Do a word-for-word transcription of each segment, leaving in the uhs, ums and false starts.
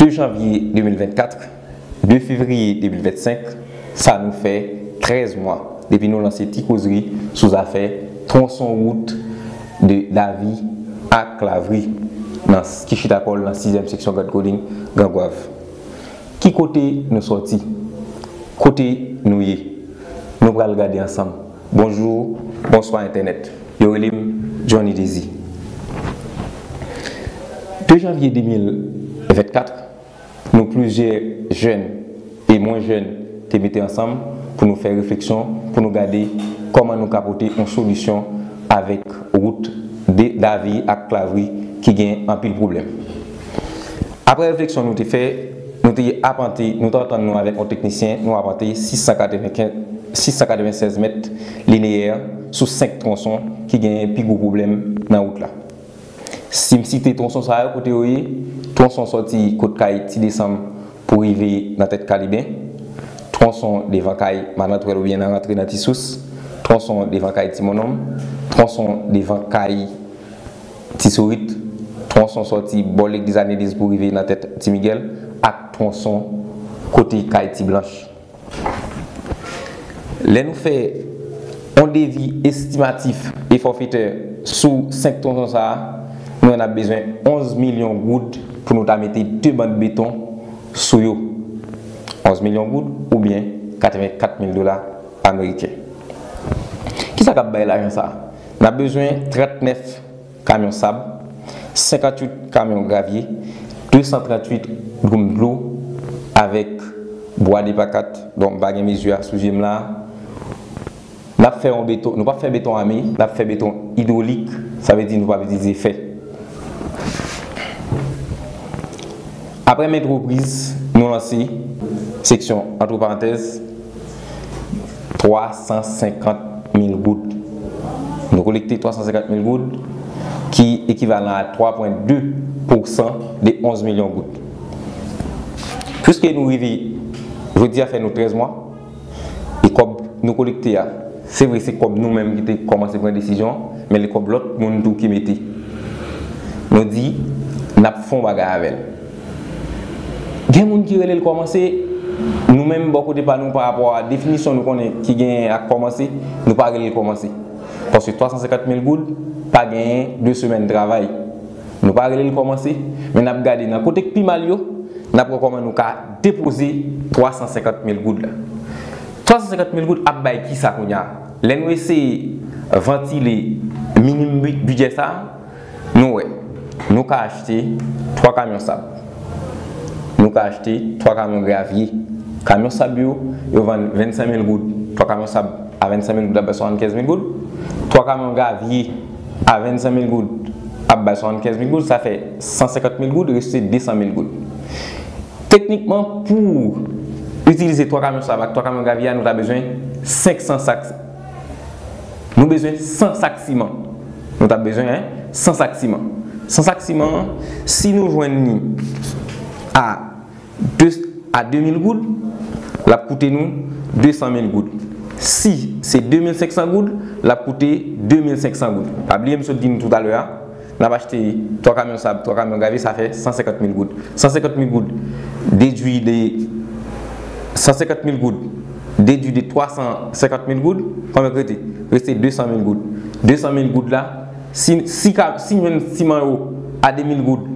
de janvye de mil vennkat, de fevriye de mil vennsenk, sa nou fè trèz mwa depi nou lanse ti kozri sou zafè twonson wout de Davie ak Lavri nan, ki chita kò l nan sizyèm seksyon Grand Colline, Gran Gwav. Ki kote nou sòti? Kote nou ye? Nou pral gade ansanm. Bonjou, bonswa entènèt. Yo rele m Johnny Désir. De janvye de mil vennkat, nou plizyè jèn e mwen jèn te mete ansanm pou nou fè refleksyon, pou nou gade kòman nou ka pote yon solisyon avèk wout de Davie ak Lavri ki gen anpil pwoblèm. Apre refleksyon nou te fè, nou te apante, nou te antann nou avèk yon teknisyen, nou apante sis san katrevenkenz, sis san katrevennsèz mèt lineyè sou senk twonson ki gen pi gwo pwoblèm nan wout la. Si m site twonson sa yo, kote yo ye, twonson sòti kot kay Ti Desanm pou rive nan tèt Kaliben, twonson devan kay Madan Twèl oubyen nan rantre nan Ti Sous, twonson devan kay Ti Monnonm, twonson devan kay Ti Sourit, twonson sòti bò legliz Aneliz pou rive nan tèt Ti Migèl, ak twonson kote kay Ti Blanch. Lè nou fè yon devi estimatif e fòfetè sou senk twonson sa a, nou wè n ap bezwen onz milyon goud pou nou ta mete de bann beton sou yo. Onz milyon goud oubyen katrevenkat mil dola ameriken. Kisa k ap bay lajan sa a? N ap bezwen trannèf kamyon sab, senkantuit kamyon gravye, de san tranntuit goum dlo avèk bwa de pakat. Bon, m pa gen mezi a sou je m la. N ap fè yon beton, nou p ap fè beton ame, n ap fè beton idwolik, sa vle di nou p ap itilize fè. Apre maintes reprises, nou lanse seksyon, antre parantèz, twa san senkant mil goud. Nou kolekte twa san senkant mil goud, ki ekivalan a twa pwen de pousan de onz milyon goud. Piske nou rive, jodi a fè nou trèz mwa, e kòb nou kolekte a, se vre, se kòb nou menm ki te kòmanse pran desizyon, men li kòb lòt moun tou ki mete. Nou di, n ap fè yon bagay avè l. Gen moun ki rele l kòmanse, nou menm bò kote pa nou pa rapò a definisyon nou konnen ki genyen ak kòmanse, nou pa rele l kòmanse. Paske twa san senkant mil goud pa genyen de semèn travay. Nou pa rele l kòmanse, men n ap gade nan kote k pi mal yo, n ap wè kòman nou ka depoze twa san senkant mil goud la. Twa san senkant mil goud ap bay kisa kounye a? Lè nou eseye vantile minim bi-, bidjè sa a, nou wè, nou ka achte twa kamyon sab. Nou ka achte twa kamyon gravye. Kamyon sab yo, yo vann vennsenk mil goud. Twa kamyon sab a vennsenk mil goud ap bay swasannkenz mil goud. Twa kamyon gravye a vennsenk mil goud ap bay swasannkenz mil goud, sa fè san senkant mil goud, reste de san mil goud. Teknikman, pou itilize twa kamyon sab ak twa kamyon gravye a, nou ta bezwen senk san sak. Nou bezwen san sak siman. Nou ta bezwen, en, san sak siman. San sak siman an, si nou jwenn li a de, a de mil goud, l ap koute nou de san mil goud. Si se de mil senk san goud, l ap koute de mil senk san goud. Pa bliye m sot di nou toutalè a, n ap achte twa kamyon sab, twa kamyon gravye, sa fè san senkant mil goud. San senkant mil goud dedwi de, san senkant mil goud dedwi de twa san senkant mil goud, konbyen k rete? Reste de san mil goud. De san mil goud la, si, si ka, si jwenn siman yo a de mil goud,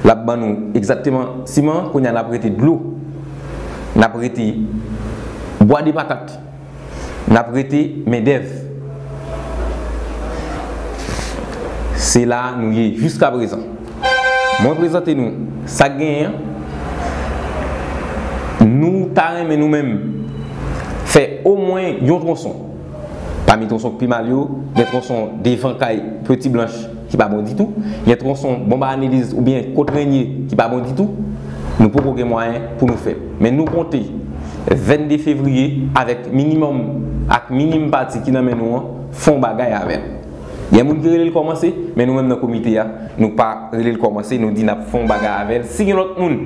l ap ban nou egzakteman siman, kounye a n ap rete dlo, n ap rete bwa de patat, n ap rete mendèv. Se la nou ye jiskaprezan. Mwen prezante nou sa k genyen an. Nou ta renmen nou menm fè omwen yon twonson. Pami twonson k pi mal yo, gen twonson devan kay Peti Blanch ki pa bon ditou, gen twonson Bonba Aneliz oubyen Kot Renye ki pa bon ditou. Nou poko gen mwayen pou nou fè. Men nou konte vennde fevriye avèk minimòm, ak minim pati ki nan men nou an, fè yon bagay avè l. Gen moun ki rele l kòmanse, men nou menm nan komite a, nou pa rele l kòmanse, nou di n ap fè yon bagay avè l. Si gen lòt moun,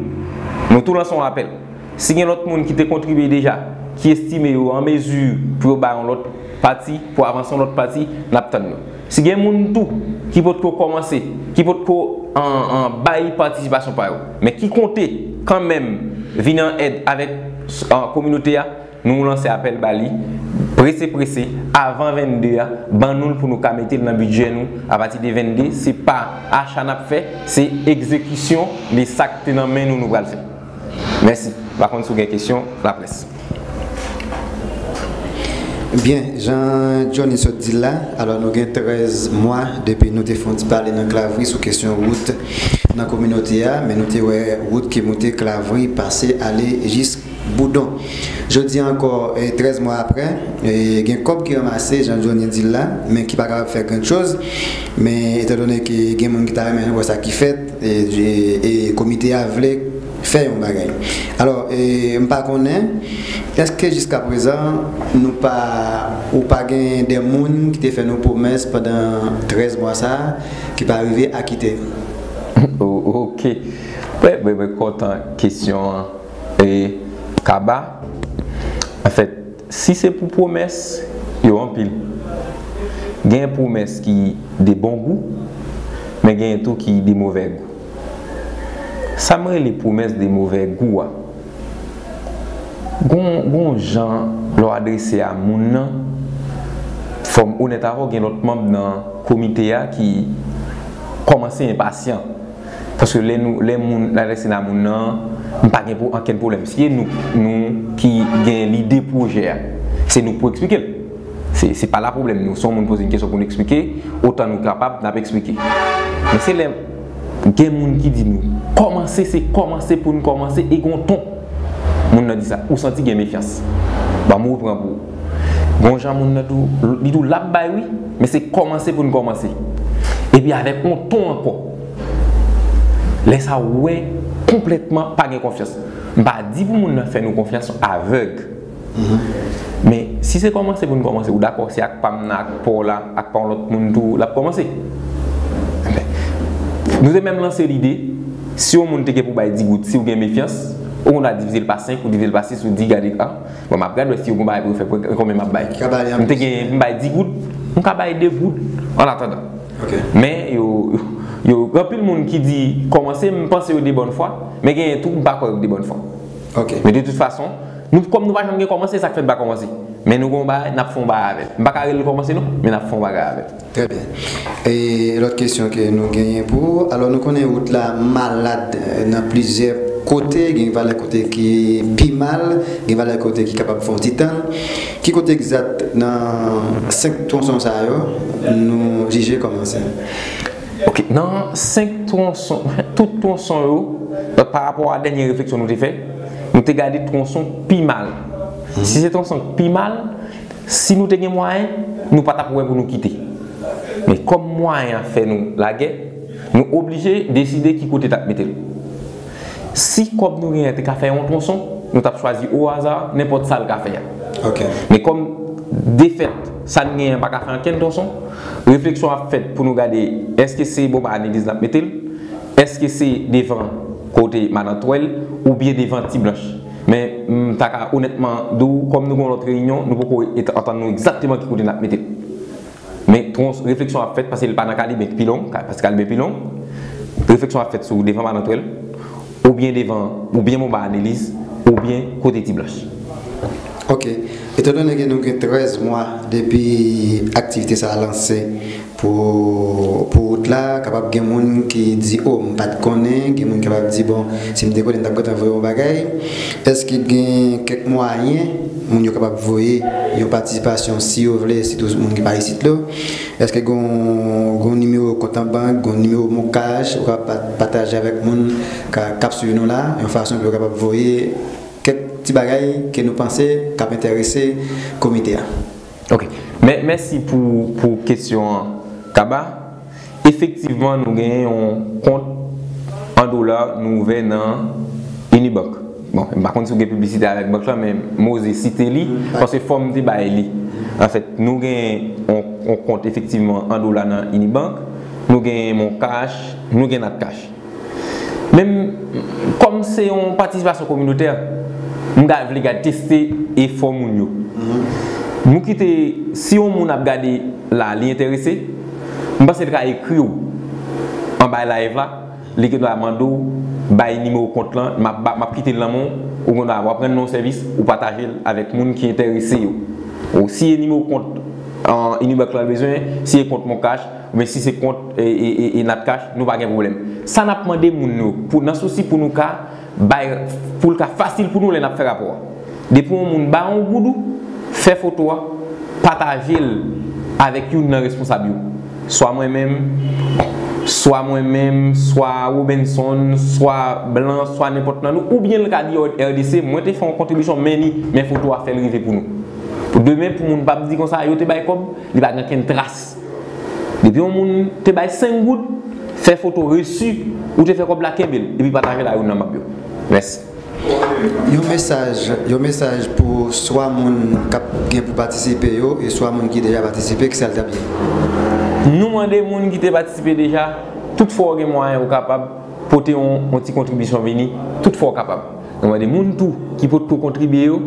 nou tou lanse yon apèl. Si gen lòt moun ki te kontribye deja, ki estime yo an mezi pou yo bay yon lòt pati, pou avanse yon lòt pati, n ap tann nou. Si gen moun tou ki potko kòmanse, ki potko an, an bay patisipasyon pa yo, men ki konte kanmenm vin an èd avèk, a, kominote a, nou lanse apèl ba li, prese prese, avan vennde a, ban nou l pou nou ka mete l nan bidjè nou, apati de vennde, se pa acha n ap fè, se egzekisyon de sa k te nan men nou, nou pral fè. Mèsi. M pa konn si w gen kesyon, laprès. Byen, jan Johnny sot di l la, alò nou gen trèz mwa depi nou te fè yon ti pale nan Klavri sou kesyon wout nan kominote a, men nou te wè wout ki moute Klavri pase ale jis Boudon. Jodi a ankò, e, trèz mwa aprè, e, gen kòb ki ranmase, jan Johnny di l la, men ki pa kapab fè grann choz, men etandone ke gen moun ki ta renmen wè sa ki fèt, e, e, e komite a vle fè yon bagay. Alò, e, m pa konnen, èske jiskaprezan nou pa, ou pa gen de moun ki te fè nou pwomès pandan trèz mwa sa a, ki pa rive akite? O- ok. Mwen mwen mwen kontan kesyon an, e, Kaba. Anfèt, si se pou pwomès, yo anpil. Gen pwomès ki de bon gou, men gen tou ki de movè gou. Sa m rele pwomès de movè gou a, gon gon jan lè w adrese a moun nan, fò m onèt avè w, gen lòt manm nan komite a ki kòmanse enpasyan. Paske lè nou lè moun n adrese n a moun nan, m pa gen pou ankenn pwoblèm. Si e nou nou ki gen lide pwojè a, se nou k pou eksplike l. Se se pa la pwoblèm nou. Si yon moun poze n kesyon pou n eksplike, otan nou kapab, n ap eksplike. Men se lè gen moun ki di nou kòmanse, se kòmanse pou n kòmanse, e gon ton moun nan di sa, ou santi gen mefyans. Ban m repran pou ou. Gon jan moun nan di w, li di w l ap bay wi, men se kòmanse pou n kòmanse. Epi avèk yon ton ankò. Lè sa ou wè konplètman pa gen konfyans. M pa di pou moun nan fè nou konfyans avèg. Men si se kòmanse pou n kòmanse, ou dakò se ak pa m nan, ak pa w la, ak pa yon lòt moun tou l ap kòmanse. Enben, nou te menm lanse lide, si yon moun te gen pou bay di goud, si w gen mefyans, ou konn a divize l pa senk, ou divize l pa sis, ou di gade, a, bon, m ap gade wè si w gon bagay pou yo fè, pou konbyen m ap bay. M te gen, m bay di goud, m ka bay de goud, an atandan. Men yo, yo, yo, gen anpil moun ki di kòmanse, m panse yo de bòn fwa, men genyen tou, m pa kwè yo de bòn fwa. Men de tout fason, nou, kòm nou pa janm gen kòmanse, sa k fè n pa kòmanse. Men nou gon bagay, n ap fè yon bagay avè l. M pa ka rele l kòmanse non, men n ap fè yon bagay avè l. Trè byen. E lòt kesyon ke nou genyen pou ou, alò nou konnen wout la malad nan plizyè kote, gen valè kote ki pi mal, gen valè kote ki kapab fè yon ti tann. Ki kote egzat nan senk twonson sa yo nou jije kòmanse? Ok, nan senk twonson, tout twonson yo, pa rapò a dènye refleksyon nou te fè, nou te gade twonson pi mal. Si se twonson pi mal, si nou te gen mwayen, nou pa t ap wè pou nou kite. Men kòm mwayen an fè nou lagè, nou oblije deside ki kote n ap mete l. Si kòb nou genyen te ka fè yon twonson, nou t ap chwazi o aza nenpòt sa l ka fè a. Men kòm defèt, sa n genyen pa ka fè ankenn twonson, refleksyon ap fèt pou nou gade èske se bò ba legliz n ap mete l, èske se devan kote Madan Twèl, oubyen devan Ti Blanch. Men m ta ka onètman di w, kòm nou gen yon lòt reyinyon, nou poko antann nou egzakteman ki kote n ap mete l. Men twons, refleksyon ap fèt paske li pa nan Kaliben ki pi long, paske Kaliben pi long. Refleksyon ap fèt sou devan Madan Twèl, oubyen devan, oubyen bò ba legliz, oubyen kote Ti Blanch. Ok. Etandone ke nou gen trèz mwa depi aktivite sa a lanse pou, pou wout la, kapab gen moun ki di, o, m pa t konnen, gen moun ki kapab di, bon, si m te konnen, m t ap gentan voye yon bagay. Èske gen kèk mwayen moun yo kapab voye yon patisipasyon, si yo vle, sitou moun ki pa isit yo? Èske gon, gon nimewo kont an bank, gon nimewo MonCash, ou ka pa- pataje avèk moun ka- k ap swiv nou la, yon fason pou yo kapab voye kèk ti bagay ke nou panse k ap enterese komite a? Ok. Mè- mèsi pou, pou kesyon an, Kaba. Efektivman, nou genyen yon kont an dola nou ouvè nan Unibank. Bon, m pa konn si w gen piblisite avèk bank la, men m oze site li, paske fò m te bay li. Anfèt, nou genyen yon, yon kont efektivman an dola nan Unibank, nou genyen MonCash, nou gen Natcash. Men m, kòm se yon patisipasyon kominotè, m ta vle gade teste efò moun yo. Nou kite, si yon moun ap gade la, li enterese, m panse l ka ekri w anba live la, Li gendwa mande w bay nimewo kont lan, m ap ba- m ap kite l nan men w, ou gendwa w ap rann nan yon sèvis, ou pataje l avèk moun ki enterese yo. Ou si e nimewo kont an Unibank lan bezwen, si e kont Moncash, oubyen si se kont e, e, e, e Natcash, nou pa gen pwoblèm. Sa n ap mande moun yo, pou, nan sousi pou nou ka bay, pou l ka fasil pou nou lè n ap fè rapò a. Depi yon moun ba yon goud ou, fè foto a, pataje l avèk youn nan responsab yo. Swa mwen menm, swa mwen menm, swa Robenson, swa Blan, swa nenpòt nan nou, oubyen l ka di R D C, mwen te fè yon kontribisyon, men li, men foto a fè l rive pou nou. Pou demen, pou moun p ap di konsa, yo te bay kòb, li pa gen okenn tras. Depi yon moun te bay senk goud, fè foto resi, ou te fè kòb la, kenbe l, epi pataje l a youn nan manm yo. Mèsi. Yon mesaj, yon mesaj pou swa moun k ap gen pou patisipe yo e swa moun ki deja patisipe, kisa l t ap ye? Nou mande moun ki te patisipe deja, tout fwa w gen mwayen ou kapab, pote yon, yon ti kontribisyon vini, tout fwa w kapab. Nou mande moun tou ki potko kontribye yo,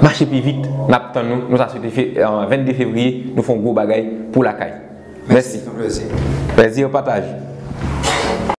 mache pi vit, n ap tann nou, nou ta swete fe, euh, vennde fevriye, nou fè yon gwo bagay pou lakay. Mèsi. Se yon plezi. Plèzi pataje.